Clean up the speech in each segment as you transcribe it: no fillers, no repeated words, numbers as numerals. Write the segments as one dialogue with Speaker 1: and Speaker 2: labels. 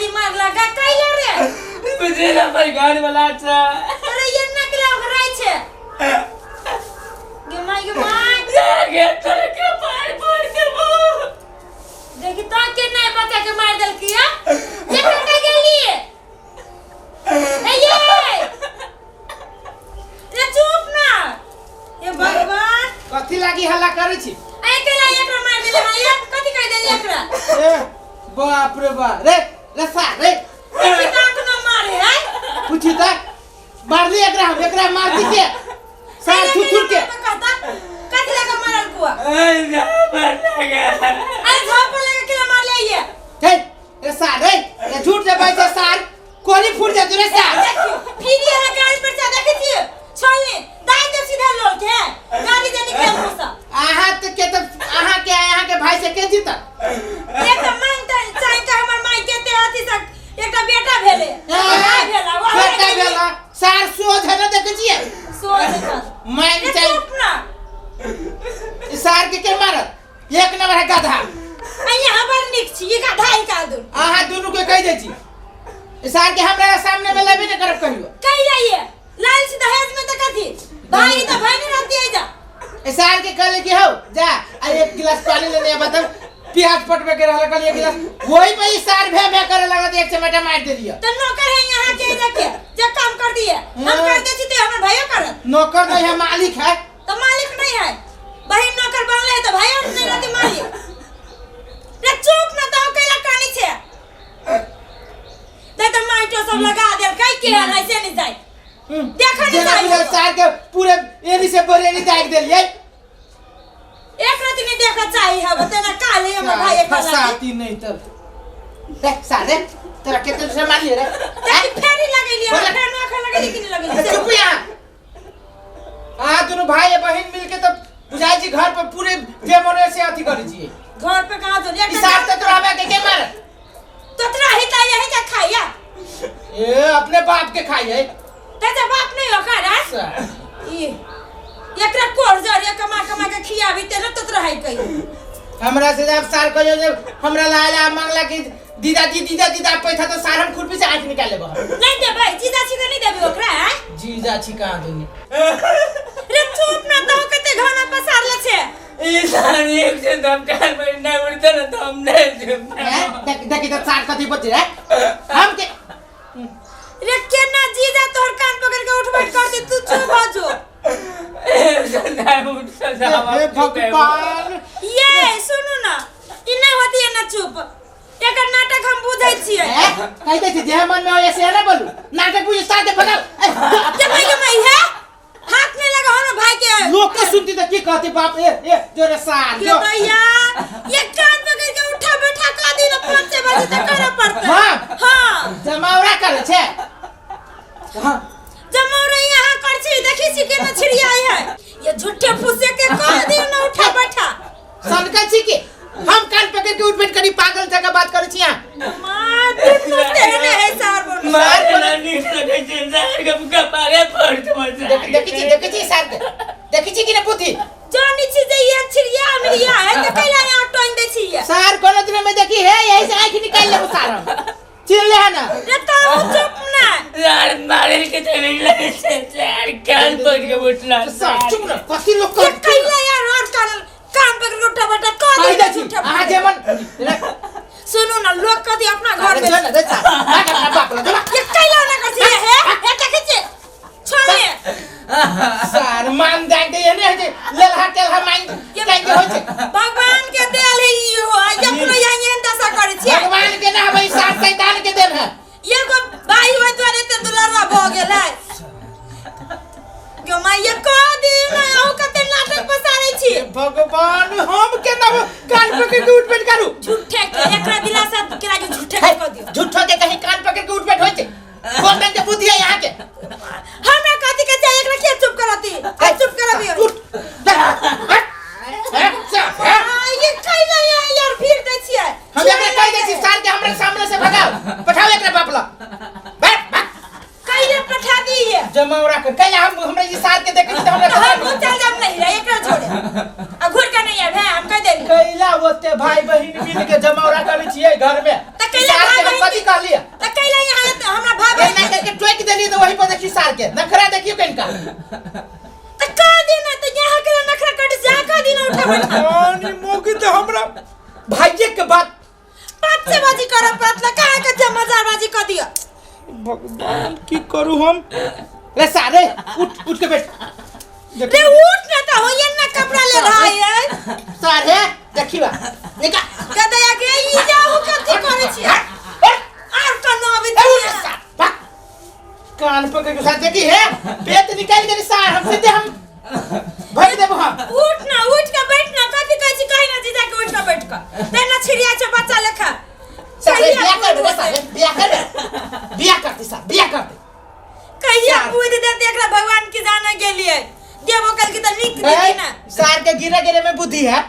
Speaker 1: दिमाग लगा कैला रे
Speaker 2: बुझे ना पर घर वाला छै
Speaker 1: अरे ये ना के लग छै गे माय गे माय
Speaker 2: गे तोरे के पार पड़ देबो
Speaker 1: देखी तो के नहीं बच्चा के मार देलकी है ये कतऽ गेली ए ये रे चुप ना हे भगवान
Speaker 3: कथी लागी हल्ला करै छी
Speaker 1: ए केला एकरा मार देले हां ये कथी कह देली एकरा
Speaker 3: ए बाप रे बाप रे रे सा रे
Speaker 1: देखी तो अखनो मारे है
Speaker 3: पूछी त मारली एकरा हम एकरा मार दी के सार थुथुर के
Speaker 1: कहता कथी लगा मारल कुआ
Speaker 2: ए जा मार लगा
Speaker 1: अरे झाप लगा केला मार ले ये
Speaker 3: हे रे सार रे रे झूठ दे भाई सार कोली फूट जातु रे सार
Speaker 1: देखियो फिर ये गाड़ी पर से देखे छिए छोड़ले दाई देव सीधा लोल के गाड़ी दे निकल मुसा
Speaker 3: अहाँ त के त अहाँ के अहाँ के भाई से के जीतत
Speaker 1: एक तऽ मांग तऽ चाहे के हमर माई के ते अथी से एकटा बेटा भेले भाई भेला वो हमरा
Speaker 3: बेटा
Speaker 1: के
Speaker 3: भेला सार सोझ है ना देखे छिए
Speaker 1: सोच कर
Speaker 3: माइन
Speaker 1: रे
Speaker 3: चाहे
Speaker 1: चुप ना
Speaker 3: ई सार के के मारत एक नंबर है गधा
Speaker 1: आ यहाँ बड़ नीक छी ये गधा ही का दू
Speaker 3: अहाँ दुनू के कहि दै छी ई सार के हमरा सामने में लेबे ने करब कहियो
Speaker 1: कहि जाइए लाल छी दहेज में तो कथी भाई तो भाई नहीं रहती है जा
Speaker 3: ई सार के कहले कि हौ जा आ एक गिलास पानी लेने आ बताओ प्याज पटवे के रहल कहलिए एक गिलास वही पे ई सार भे भे करे लगल त एक चमेटा मार देलिए
Speaker 1: तो नौकर है यहाँ के रखे जब काम कर दिए हम
Speaker 3: हाँ।
Speaker 1: कर दे छी तो हमर भाइयो करत
Speaker 3: नौकर नहीं है मालिक है
Speaker 1: तो मालिक नहीं है बहिन नौकर बनले है तो भाई और नहीं रहती मालिक रे चुप ना तो कैला कानी छे दे तो माइटो सब लगा देल कई के है ऐसे नहीं जाए देखा नहीं
Speaker 3: जेना
Speaker 1: जाए
Speaker 3: बुझल सार के पूरे एरी से बरेली दाग देलिए
Speaker 1: एक रात नहीं देखा चाहिए है बते ना काले हमर भाई एक लागी
Speaker 3: फसाती नहीं तो देख सारे तोरा केते से मारिए रे
Speaker 1: देखी फेरी लगेली
Speaker 3: बोला।
Speaker 1: फेर नौकर लगेली कि नहीं लगेली
Speaker 3: अरे चुप यहाँ अहाँ दुनू भाई आ बहिन मिलके तऽ बुझाइ छी घर पर पूरे जे मन से अथी करै छियै
Speaker 1: घर पे कहाँ तो
Speaker 3: ई साफ तऽ तोरा हमरा के के मारत
Speaker 1: तोतरा ही ता यही का खाइया
Speaker 3: ए अपने बाप के खाई है
Speaker 1: ते जब बाप नहीं होकर है ई एकरा कोर जरिया कमा कमा के खियाबी ते ना तोतरा है कही
Speaker 3: हमरा से जब सार कहियो जे हमरा लाए ला मांगला कि दीदा जी दीदा दीदा पैसा तो सार हम खुरपी से आंख निकाल लेबो हम।
Speaker 1: नहीं देबै जीजा छी नहीं देबै ओकरा हैं?
Speaker 3: जीजा छी कहाँ दुनी
Speaker 1: रे चुप ना तो कते घना पसार ले छे
Speaker 2: ई सार एक से दम चार महीना उड़ते ना तो हम नहीं
Speaker 3: हैं? देख देखी तो सार कथी बचे है हम के
Speaker 1: रे केना जीजा तोहर कान पकड़ के उठ बैठ कर दे तू चुप हो जो
Speaker 3: हे भगवान
Speaker 1: ये सुनू ना ई नहीं होती है ना चुप एकर नाटक हम बुझै छियै
Speaker 3: हैं? कहि दै छी जे मन में होय से ना बोलू नाटक बुझ साथ भगाओ ए,
Speaker 1: के भाई के भाई है हाथ नहीं लगा हो भाई के
Speaker 3: लोग के सुनती तो की कहती बाप ए ए जो रे सार
Speaker 1: के
Speaker 3: जो
Speaker 1: भैया ये कान पकड़ के उठा बैठा कर दी ना 5 बजे तक करे पड़ते
Speaker 3: हाँ।
Speaker 1: हाँ
Speaker 3: जमावड़ा करे छे हाँ
Speaker 1: जमावड़ा यहाँ कर छी देखी छी केना छिड़ियाई है ये झूठे फूसे के कह दी ना उठा बैठा
Speaker 3: सनका छी के हम कान पकड़ के उठ बैठ करी पागल जगह बात करे छी यहाँ
Speaker 1: माँ तुम तेरे है सार बोल
Speaker 3: देख देखी छी देखी छी सार के देखी छी कि ना बुद्धि
Speaker 1: जानी छी जे ये छिड़िया मिलिया है तो कैला यहाँ टोंग दे छी ये
Speaker 3: सार कोनो दिन में देखी है यही से आंख निकाल लेबो सार हम चिन्ह ले है ना
Speaker 1: रे तो चुप ना
Speaker 3: सार चुप ना कथी लोग
Speaker 1: ये
Speaker 3: कर
Speaker 1: कैला यार और कान कान पकड़ के उठा बैठा कह
Speaker 3: कहि
Speaker 1: दे
Speaker 3: दै छी
Speaker 1: उठा
Speaker 3: अहाँ जे मन रे,
Speaker 1: सुनू ना लोग कथी अपना घर
Speaker 3: अरे
Speaker 1: में
Speaker 3: जो ना रे सार भाग अपना बाप लग जा
Speaker 1: ये कैला ना कर छी हे हे देखै छी छोड़े
Speaker 3: सार मान दाग दे ने होइ छै लेलहा तेलहा मान दाग दे होइ छै
Speaker 1: भगवान के देल है ई हो ये कोनो यहाँ एहन दशा करै छी
Speaker 3: भगवान के ना भाई सार शैतान के देन है
Speaker 1: एगो भाई होय दुआरे ते दुलरवा भऽ गेल है गो माय ये कह दी ना अहूँ कते नाटक पसारै छी
Speaker 3: भगवान हम केना कान पकड़ के उठ बैठ करू
Speaker 1: झूठे के एकरा दिलासा केरा के झूठे के कह दियो
Speaker 3: झूठो के कहीं कान पकड़ के उठ बैठ होइ छै कोन रंग के बुद्धि है यहाँ के
Speaker 1: हमरा कथी के चाही एकरा के चुप कराती के चुप कराबी
Speaker 3: उठ हट, हट, हट।
Speaker 1: आ, ये कैला यार यार फिर दै छियै
Speaker 3: हम एकरा कहि दै छी साल के हमरा सामने से भगाओ पठाओ एकरा बाप लग भाग भाग
Speaker 1: कैला पठा दिए
Speaker 3: जमावड़ा कर कैला हम हमरा ई साल के देखै छी त हमरा
Speaker 1: तो हम चल जाम नहीं रहे एकरा छोड़े आ घुर के नहीं आबे हम कह देली
Speaker 3: कैला ओते भाई बहिन मिल के जमावड़ा करै छियै घर में
Speaker 1: त कैला
Speaker 3: साल के
Speaker 1: भाई
Speaker 3: हम
Speaker 1: बहिन
Speaker 3: कथी कहलियै देखियो सार के नखरा देखियो कनिका।
Speaker 1: त का दिन त यहाँ के नखरा कट जा का दिन उठा बैठा।
Speaker 3: पानी मोगी तो हमरा भाइये के बात
Speaker 1: पाँच बाजी कर पड़त का के जमादारबाजी कर दिया।
Speaker 3: भगवान की करू हम? रे सारे उठ उठ के बैठ।
Speaker 1: रे उठ ना त होइए ना कपड़ा ले रहा है।
Speaker 3: सारे देखी बा निका
Speaker 1: के दया के ई जाऊ कथी करै छी आर कनो अभी
Speaker 3: ए उठ सार, भाग। कान पकड़ के साथ देखी है पेट निकाल के सार हम सीधे हम भर देबो हम।
Speaker 1: उठ ना उठ के बैठ ना कथी कहै छी कहि ना जीजा के उठ के बैठ के ते ना छिड़िया छौ बच्चा लेखा।
Speaker 3: सारे
Speaker 1: कहिया
Speaker 3: बियाह कर
Speaker 1: बुद्धि
Speaker 3: दे सारे बियाह कर दे बियाह कर दे सार बियाह कर दे।
Speaker 1: कहिया
Speaker 3: सार।
Speaker 1: बुद्धि दे एकरा भगवान के जाने गेलिए देबो कल की त नीक देती ना।
Speaker 3: सार के गिरे गिरे में बुद्धि है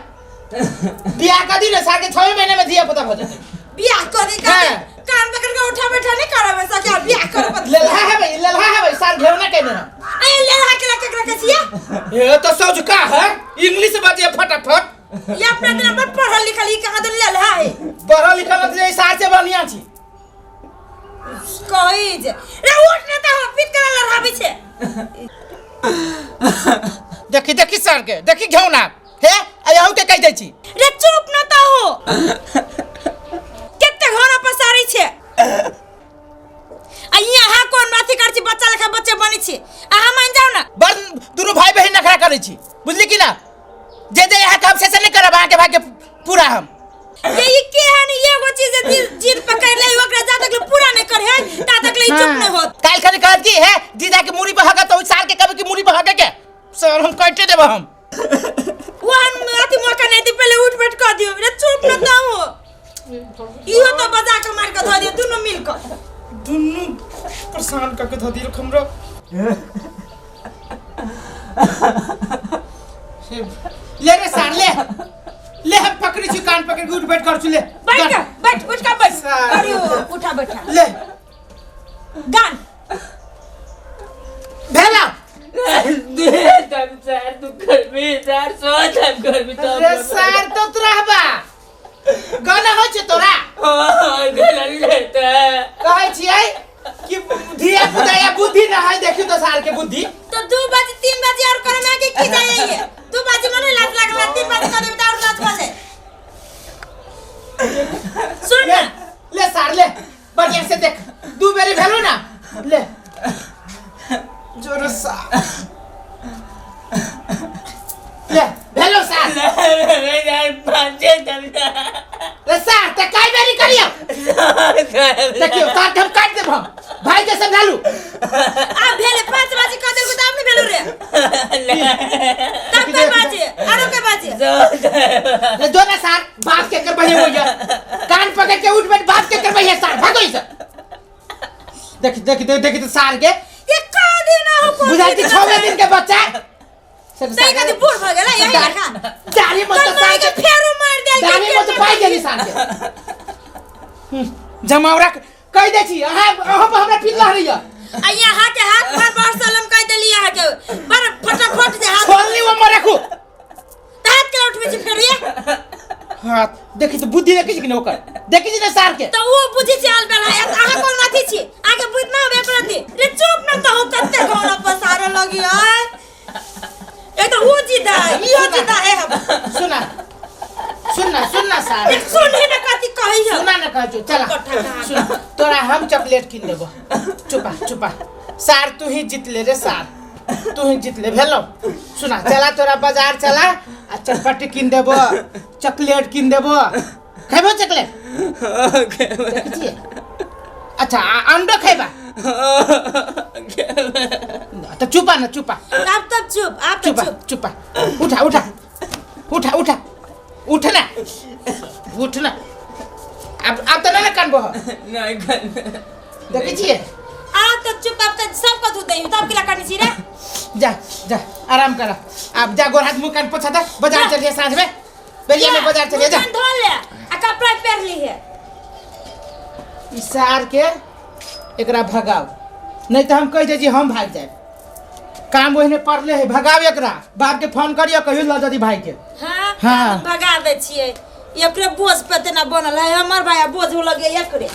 Speaker 3: बियाह कर दी ना सार के 6 महीने में धिया पुता हो जाते।
Speaker 1: बियाह कर दी का
Speaker 3: हाँ।
Speaker 1: कान पकड़ के उठा बैठा नहीं करबे सके बियाह कर पत
Speaker 3: ललहा है भाई ललहा है भाई सार घेवना कहने हम।
Speaker 1: ए ललहा के लके रखे छिया।
Speaker 3: ये तो सोच का है इंग्लिश बाजे फटाफट।
Speaker 1: ये अपना दिन पर पढ़ल लिखल ई कहां तो ललहा है।
Speaker 3: पढ़ल लिखल मतलब सार से बढ़िया छी।
Speaker 1: कहि जे रे उठ ना त हम पीट के लड़ाबी छे।
Speaker 3: देखी देखी सर के देखी घेवना हे अयहू के कहि दै छी।
Speaker 1: रे चुप न त हो कते घर पसारी छे आ यहाँ कोन अथी कर छी बच्चा लेखा बच्चे बनै छी अहाँ मान जाओ ना।
Speaker 3: बड़ दुनू भाई बहिन नखरा करै छी बुझली कि ना जे जे यहाँ काम से नहीं करब अहाँ के भाई के पूरा हम।
Speaker 1: ये ई के हन एगो चीज जे जिद पकड़ ले ओकरा जा तक ले पूरा नहीं करे है ता तक ले चुप नहीं होत।
Speaker 3: काल खाली कहत की है जीजा के मुड़ी पर हगत तो साल के कभी की मुड़ी पर हगे के सर हम काटे देब हम।
Speaker 1: वहन अथी मौका नहीं दी पहले उठ बैठ कर दियो रे चुप न त हो इहो तो बजा के मार के धऽ दियो दुनू मिल के
Speaker 3: दुनू परेशान करके धऽ दियो हमरा। ले रे सार ले ले हम पकड़ी छी कान पकड़ के उठ बैठ कर छी ले
Speaker 1: बैठ के बैठ उठ के बैठ
Speaker 3: सार।
Speaker 1: अरे उठा बैठा
Speaker 3: ले
Speaker 1: गान
Speaker 3: भेला
Speaker 2: तब सर तू करबी सर सो तब करबी तब
Speaker 3: रे सार तो रहबा गाना होइ छै तोरा।
Speaker 2: हां गलल लेता
Speaker 3: कहै छियै कि धिया पुता या बुद्धि ना है देखियो तो सार के बुद्धि
Speaker 1: तो 2 बजे 3 बजे और करे में के की जाए ये 2 बजे मने लाज लागला 3 बजे करे में और लाज बजे सुन
Speaker 3: ले
Speaker 1: ना
Speaker 3: ले सार ले बढ़िया से देख 2 बेरी भेलो ना ले जोर सा ले भेलो सार
Speaker 2: ले यार पांचे तब
Speaker 3: रे सार ते काय बेरी करियो देखियो सार के हम काट देब हम भाई के समझालू।
Speaker 1: आ भेले 5 बजे कर देलको त आब नहीं भेलो रे तब के बाजे आरो के बाजे
Speaker 3: ले दो ना सार बाप के कर बहे हो जा कान पकड़ के उठ बैठ बाप के कर बहे सार भागो इसे। देख देख देख देख तो सार के
Speaker 1: ये का दिन हो कोन
Speaker 3: बुझाई कि 6 दिन के बच्चा
Speaker 1: तै कति बूढ़ भ गेला यही लेखा
Speaker 3: दाढ़ी मत
Speaker 1: तोर
Speaker 3: सार
Speaker 1: माय के
Speaker 3: के
Speaker 1: फेरो मार देल
Speaker 3: दाढ़ी मत पाइ गेली सार के। जमावरा कहि दै छी अहाँ अहाँ पर हमरा पिल्ला रहैया।
Speaker 1: आ यहाँ के हाथ पर बड़ सलम कहि देली यहाँ के बड़ फटाफट जे हाथ
Speaker 3: छोड़ली वो मरे रखू
Speaker 1: त हाथ के उठबै छी फेर ये
Speaker 3: हाथ देखी तो बुद्धि देखी छी कि न ओकर देखी छी ने सार के
Speaker 1: त उ बुझी छी आल बेला अहाँ कोन अथी छी आगे बुझ ना होबे प्रति रे चुप न त हो कते घर पसारे लगी है एक तो उ जिदा है इहो जिदा है हम।
Speaker 3: सुना सुनना सुनना सार
Speaker 1: एक सुन ही ना कथी कहै है
Speaker 3: सुना ना कहै छौ चला सुन तोरा हम चॉकलेट किन देबो चुपा चुपा सार तू ही जीत ले रे सार तू ही जीत ले भेलो सुना चला तोरा बाजार चला आ चटपटी किन देबो चॉकलेट किन देबो खेबो चॉकलेट देखै छियै अच्छा अंडो खेबा तो चुपा ना चुपा
Speaker 1: अब तब चुप आप तो
Speaker 3: चुपा
Speaker 1: चुप
Speaker 3: चुपा उठा उठा उठा उठा उठना उठना अब अब तो ना कानबो
Speaker 2: नहीं कान
Speaker 3: देखै छियै
Speaker 1: आप तो चुप अब तो सब कथू दही तब किला करनी छी रे
Speaker 3: जा जा आराम कर अब जा गोर हाथ मुंह कान पोछा दे बाजार चलिए साँझ में बेलिया में बाजार चलिए जा
Speaker 1: मुंह कान धो ले आ कपड़ा पहन ली है
Speaker 3: ई सार के एकरा भगाओ नहीं तो हम कह दे जी हम भाग जाए काम ओहने पड़ले है भगाओ एकरा बाप के फोन करियो कहियो ल जदी भाई के।
Speaker 1: हाँ
Speaker 3: हाँ।
Speaker 1: भगा दे छियै एकरे बोझ पे तेना बनल है हमर भाई बोझ हो लगे एकरे।